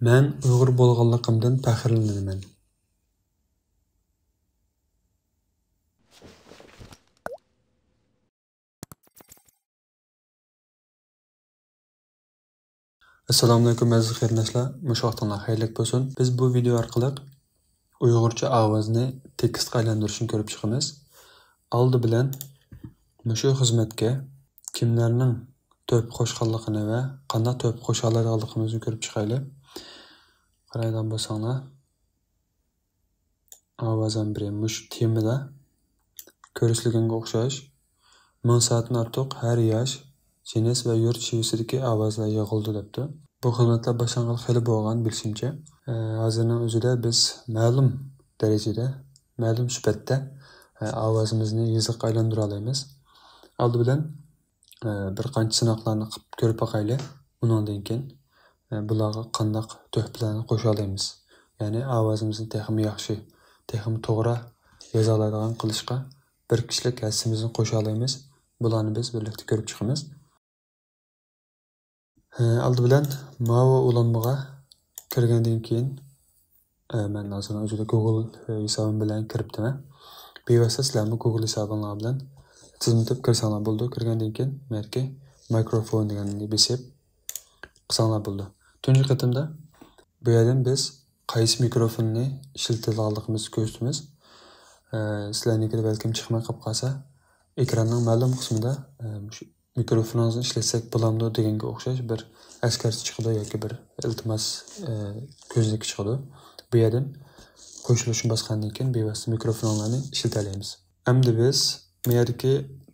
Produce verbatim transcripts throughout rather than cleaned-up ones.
مەن ئۇيغۇر بولغانلىقىمدىن پەخىرلىنىمەن. ئەسسالامۇئەلەيكۇم ئەزىز قېرىنداشلار، مۇشۇ ۋاقتىڭلار خەيرلىك بولسۇن. بىز بۇ ۋىدېئو ئارقىلىق ئۇيغۇرچە ئاۋازنى تېكىستقا ئايلاندۇرۇشنى كۆرۈپ چىقىمىز. ئالدى بىلەن مۇشۇ خىزمەتكە كىملەرنىڭ تۆھپە قوشقانلىقىنى ۋە قانداق تۆھپە قوشالايدىغانلىقىمىزنى كۆرۈپ چىقايلى. قارايدىغان بولساڭلار، ئاۋاز ئامبىرى مۇشۇ تېمىدا كۆرسىتىلگەنگە ئوخشاش، مىڭ سائەتتىن ئارتۇق ھەر ياش، جىنس ۋە يۇرت شېۋىسىدىكى ئاۋازلار يىغىلىدۇ دەپتۇ. بۇ خىزمەتلەر باشلانغىلى خېلى بولغان بىلىشىمچە. ئە، ھازىرنىڭ ئۆزىدە بىز مەلۇم دەرىجىدە، مەلۇم سۈپەتتە، ئە، ئاۋازىمىزنى يېزىققا ئايلاندۇرالايمىز. ئالدى بىلەن، ئە، بىر قانچە سىناقلارنى قىلىپ كۆرۈپ باقايلى. ئۇنىڭدىن كېيىن، ئە، بۇلارغا قانداق تۆھپىلەرنى قوشالايمىز؟ يەنى ئاۋازىمىزنى تېخىمۇ ياخشى، تېخىمۇ توغرا يازالايدىغان قىلىشقا بىر كىشىلىك ھەسسىمىزنى قوشالايمىز. بۇلارنى بىز بىرلىكتە كۆرۈپ چىقىمىز. ئالدى بىلەن ماۋۇ ئۇلانمىغا كىرگەندىن كېيىن، مەن ھازىر ئۆزىدە گۇگل ھېسابىم بىلەن كىرىپتىمەن. بىۋاسىتە سىلەرمۇ گۇگل ھېسابىڭلار بىلەن تىزىملىتىپ كىرسەڭلار بولىدۇ. كىرگەندىن كېيىن مەركە مىكروفون دېگەننى بېسىپ قىلساڭلار بولىدۇ. تۇنجى قېتىمدا بۇ يەردىن بىز قايسى مىكروفوننى ئىشلىتىدىغانلىقىمىزنى كۆرسىتىمىز. سىلەرنىڭكىدە بەلكىم چىقماي قاپ قالسا، ئېكراننىڭ مەلۇم قىسمىدا، مۇشۇ مىكروفونىڭىزنى ئىشلەتسەك بولامدۇ دېگەنگە ئوخشاش بىر ئەسكەرتىش چىقىدۇ ياكى بىر ئىلتىماس، ئە، كۆزنىكى چىقىدۇ. بۇ يەردىن قوشۇلۇشنى باسقاندىن كېيىن بىۋاسىتە مىكروفونلارنى ئىشلىتەلەيمىز. ئەمدى بىز بۇ يەردىكى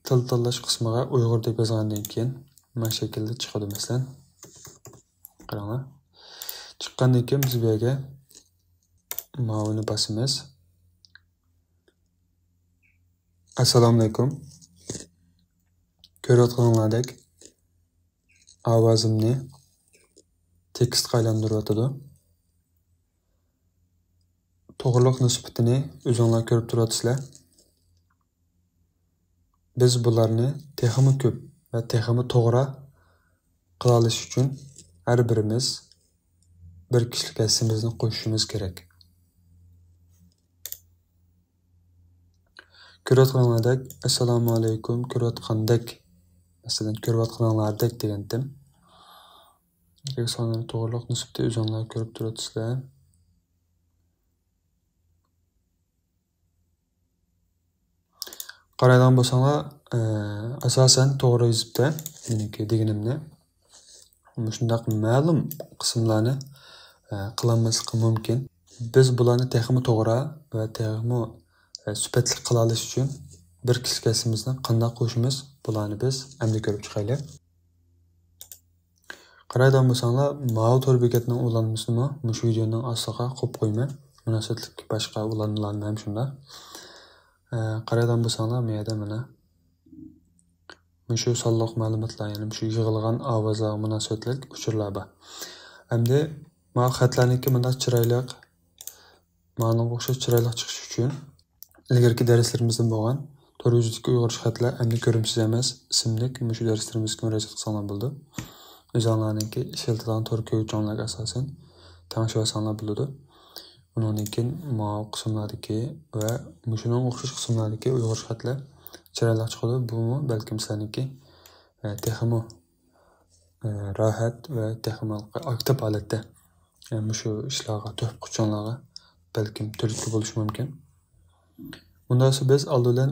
تىل تاللاش قىسمىغا ئۇيغۇر دەپ يازغاندىن كېيىن مانا شەكىلدە چىقىدۇ مەسىلەن. قاراڭلار. چىققاندىن كېيىن بىز بۇ يەرگە ماۋۇنى باسىمىز. ئەسسالامۇئەلەيكۇم. كۆرۈۋاتقىنىڭلاردەك ئاۋازىمنى تېكىستقا ئايلاندۇرۇۋاتىدۇ. توغرىلىق نىسبىتىنى ئۆزۈڭلار كۆرۈپ تۇرۇۋاتىسىلەر. بىز بۇلارنى تېخىمۇ كۆپ ۋە تېخىمۇ توغرا قىلالىش ئۈچۈن ھەر بىرىمىز بىر كىشىلىك ھەسسىمىزنى قوشۇشىمىز كېرەك. كۆرۈۋاتقىنىڭلاردەك، ئەسسالامۇئەلەيكۇم، كۆرۈۋاتقاندەك، مەسىلەن، كۆرۈۋاتقىنىڭلاردەك دېگەنتىم. سانلىرى توغرىلىق نىسبىتى ئۆزۈڭلار كۆرۈپ تۇرۇۋاتىسىلەر. قارايدىغان بولساڭلار، ئە، ئاساسەن توغرا يېزىپتۇ، مېنىڭكى دېگىنىمنى. مۇشۇنداق مەلۇم قىسىملارنى، ئە، قىلالماسلىقى مۇمكىن. بىز بۇلارنى تېخىمۇ توغرا ۋە تېخىمۇ، ئە، سۈپەتلىك قىلالىش ئۈچۈن بىر كىشىلىك ھەسسىمىزنى قانداق قوشىمىز، بۇلارنى بىز ئەمدى كۆرۈپ چىقايلى. قارايدىغان بولساڭلار، ماۋۇ تور بېكەتنىڭ ئۇلانمىسىنىمۇ مۇشۇ ۋىدېئونىڭ ئاستىغا قويۇپ قويىمەن. مۇناسىۋەتلىك باشقا ئۇلانمىلارنى ھەم شۇنداق. ئە، قارايدىغان بولساڭلار، مۇ يەردە مانا مۇشۇ سانلىق مەلۇماتلار، يەنى مۇشۇ يىغىلغان ئاۋازلارغا مۇناسىۋەتلىك ئۇچۇرلار بار. ئەمدى ماۋۇ خەتلەرنىڭكى مۇنداق چىرايلىق، ماڭىنىڭغا ئوخشاش چىرايلىق چىقىشى ئۈچۈن ئىلگىرىكى دەرسلىرىمىزدىن بولغان تور يۈزىدىكى ئۇيغۇرچە خەتلەر ئەمدى كۆرۈمسىز ئەمەس ئىسىملىك مۇشۇ دەرسلىرىمىزگە مۇراجىئەت قىلساڭلار بولىدۇ. ئۆزۈڭلارنىڭكى ئىشلىتىدىغان تور كۆيۈچۈڭلارغا ئاساسەن تەڭشىۋالساڭلار بولىدۇ. ئۇنىڭدىن كېيىن ماۋۇ قىسىملاردىكى ۋە مۇشۇنىڭغا ئوخشاش قىسىملاردىكى ئۇيغۇرچە خەتلەر چىرايلىق چىقىدۇ. بۇمۇ بەلكىم سىلەرنىڭكى، ئە، تېخىمۇ، ئە، راھەت ۋە تېخىمۇ ئاكتىپ ھالەتتە، ئە، مۇشۇ ئىشلارغا، تۆھپە قوشۇشۇڭلارغا بەلكىم تۈرتكە بولۇشى مۇمكىن. ئۇنداق بولسا بىز ئالدى بىلەن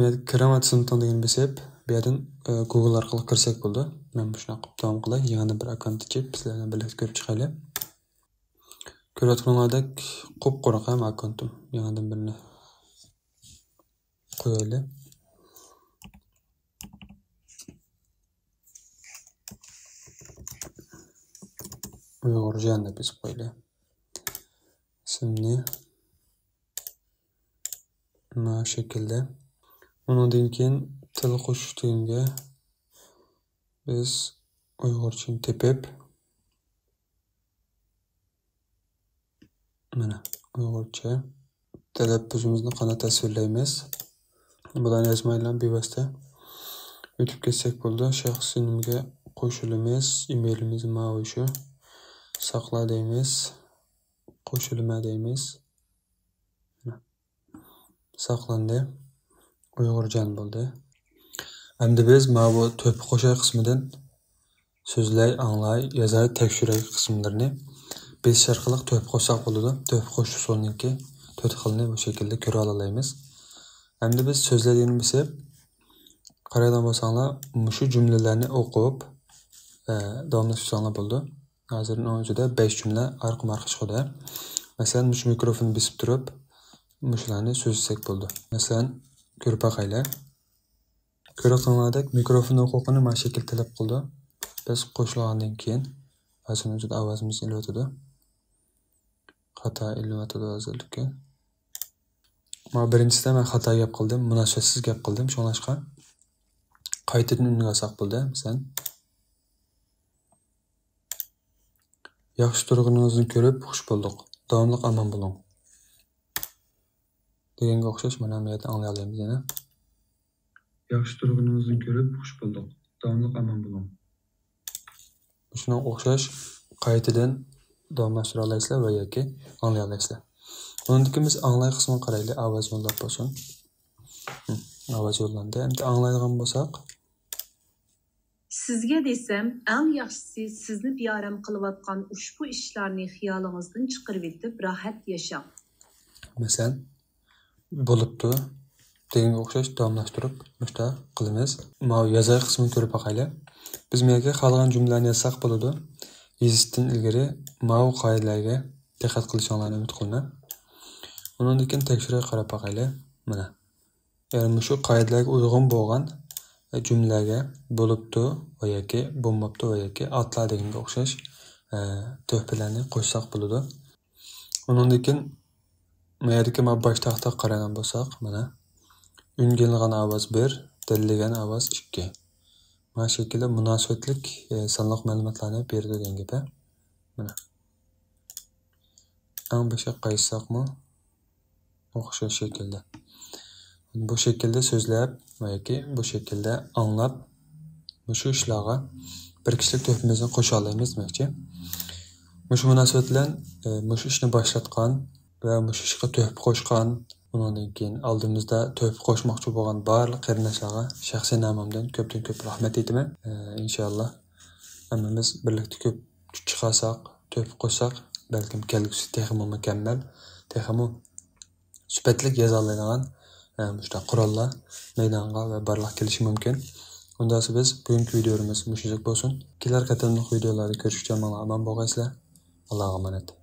مەن كىرىڭ تىزىملىتىڭ دېگەننى بېسىپ، بۇ يەردىن، ئە، گۇگل ئارقىلىق كىرسەك بولىدۇ. مەن مۇشۇنداق قىلىپ داۋام قىلاي. يېڭىدىن بىر ئاككونت ئېچىپ، سىلەر بىلەن بىرلىكتە كۆرۈپ چىقايلى. كۆرۈۋاتقىنىڭلاردەك قۇپقۇرۇق ھەم ئاككونتۇم. يېڭىدىن بىرنى قويايلى. ئۇيغۇرجان دەپ يېزىپ قويايلى. ئىسىمنى مانا شەكىلدە. ئۇنىڭدىن كېيىن تىل قوشۇش دېگەنگە بىز ئۇيغۇرچىنى تېپىپ، مانا، ئۇيغۇرچە تەلەپپۇزىمىزنى قانداق تەسۋىرلەيمىز؟ بۇلارنى يازمايلا بىۋاسىتە ئۆتۈپ كەتسەك بولىدۇ. شەخسىي نېمىگە قوشۇلىمىز، ئىمېيلىمىز ماۋۇ شۇ. ساقلا دەيمىز. قوشۇلما دەيمىز. ساقلاندى. ئۇيغۇرجان بولدى. ئەمدى بىز مانا بۇ تۆھپە قوشاي قىسمىدىن سۆزلەي، ئاڭلاي، يازاي، تەكشۈرەي قىسىملىرىنى بېسىش ئارقىلىق تۆھپە قوشساق بولىدۇ. تۆھپە قوشۇش ئۇسۇلىنىڭكى تۆت خىلىنى بۇ شەكىلدە كۆرۈۋالالايمىز. ئەمدى بىز سۆزلەي دېگىنى بېسىپ، قارايدىغان بولساڭلار، مۇشۇ جۈملىلەرنى ئوقۇپ، ئە، داۋاملاشتۇرساڭلار بولىدۇ. ھازىر ئۇنىڭ ئىچىدە بەش جۈملە ئارقىمۇ ئارقا چىقىدۇ. مەسىلەن، مۇشۇ مىكروفون بېسىپ تۇرۇپ، مۇشۇلارنى سۆزلىسەك بولىدۇ. مەسىلەن، كۆرۈپ باقايلى. كۆرۈۋاتقىنىڭلاردەك مىكروفون ھوقۇقىنى مانا شەكىل تەلەپ قىلىدۇ. بىز قوشۇلغاندىن كېيىن، ھازىر ئۇنىڭ ئىچىدە ئاۋازىمىز ئېلىۋاتىدۇ. خاتا ئېلىۋاتىدۇ ھازىرلىكى. مانا بىرىنچىسىدە مەن خاتا گەپ قىلدىم، مۇناسىۋەتسىز گەپ قىلدىم. شۇڭلاشقا قايتىدىن ئۈنگە ئالساق بولدى. مەسىلەن، ياخشى تۇرغىنىڭىزنى كۆرۈپ خۇش بولدۇق. داۋاملىق ئامان بولۇڭ. دېگەنگە ئوخشاش، مانا بۇ يەردە ئاڭلىيالايمىز يەنە. ياخشى تۇرغىنىڭىزنى كۆرۈپ خۇش بولدۇق. داۋاملىق ئامان بولۇڭ. مۇشۇنىڭغا ئوخشاش قايتىدىن داۋاملاشتۇرالايسىلەر ۋە ياكى ئاڭلىيالايسىلەر. ئۇنىڭدىن كېيىن بىز ئاڭلاي قىسمىغا قارايلى. ئاۋاز يوللاپ بولسۇن. ھم، ئاۋاز يوللاندى. ئەمدى ئاڭلايدىغان بولساق. سىزگە دېسەم، ئەڭ ياخشىسى سىزنى بىئارام قىلىۋاتقان ئۇشبۇ ئىشلارنى خىيالىڭىزدىن چىقىرىۋېتىپ، راھەت ياشاڭ. مەسىلەن، بولۇپتۇ دېگەنگە ئوخشاش داۋاملاشتۇرۇپ مۇشۇنداق قىلىمىز. ماۋۇ يازاي قىسمىنى كۆرۈپ باقايلى. بىز بۇ يەرگە خالىغان جۈملىلەرنى يازساق بولىدۇ. يېزىشتىن ئىلگىرى ماۋۇ قائىدىلەرگە دىققەت قىلىشىڭلارنى ئۈمىد قىلىمەن. ئۇنىڭدىن كېيىن تەكشۈرۈپ قاراپ باقايلى. مانا. يەنى مۇشۇ قائىدىلەرگە ئۇيغۇن بولغان، ئە، جۈملىلەرگە بولۇپتۇ ۋە ياكى بولماپتۇ ۋە ياكى ئاتلا دېگەنگە ئوخشاش، ئە، تۆھپىلەرنى قوشساق بولىدۇ. ئۇنىڭدىن كېيىن ما يەردىكى ما باش تاختىغا قارايدىغان بولساق، مانا، ئۈنگە ئېلىنغان ئاۋاز بىر، دەلىللىگەن ئاۋاز ئىككى. مانا شەكىلدە مۇناسىۋەتلىك، ئە، سانلىق مەلۇماتلارنى بېرىدۇ دېگەن گەپ، ھە. مانا. ئەڭ بېشىغا قايتساقمۇ ئوخشاش شەكىلدە. بۇ شەكىلدە سۆزلەپ ياكى بۇ شەكىلدە ئاڭلاپ، مۇشۇ ئىشلارغا بىر كىشىلىك تۆھپىمىزنى قوشالايمىز دېمەكچى. مۇشۇ مۇناسىۋەت بىلەن، ئە، مۇشۇ ئىشنى باشلاتقان ۋە مۇشۇ ئىشقا تۆھپە قوشقان، ئۇنىڭدىن كېيىن ئالدىمىزدا تۆھپە قوشماقچى بولغان بارلىق قېرىنداشلارغا شەخسىي نامىمدىن كۆپتىن كۆپ رەھمەت ئېيتىمەن. ئە، ئىنشاللا ھەممىمىز بىرلىكتە كۆپ كۈچ چىقارساق، تۆھپە قوشساق، بەلكىم كەلگۈسى تېخىمۇ مۇكەممەل، تېخىمۇ سۈپەتلىك يازالايدىغان، ئە، مۇشۇنداق قوراللار مەيدانغا ۋە بارلىققا كېلىشى مۇمكىن. ئۇنداقسا بىز بۈگۈنكى ۋىدىيولىرىمىز مۇشۇنچىلىك بولسۇن. كېلەر قېتىملىق ۋىدىيولاردا كۆرۈشكىچە ماڭا ئامان بولغايسىلەر. ئاللاغا ئامانەت.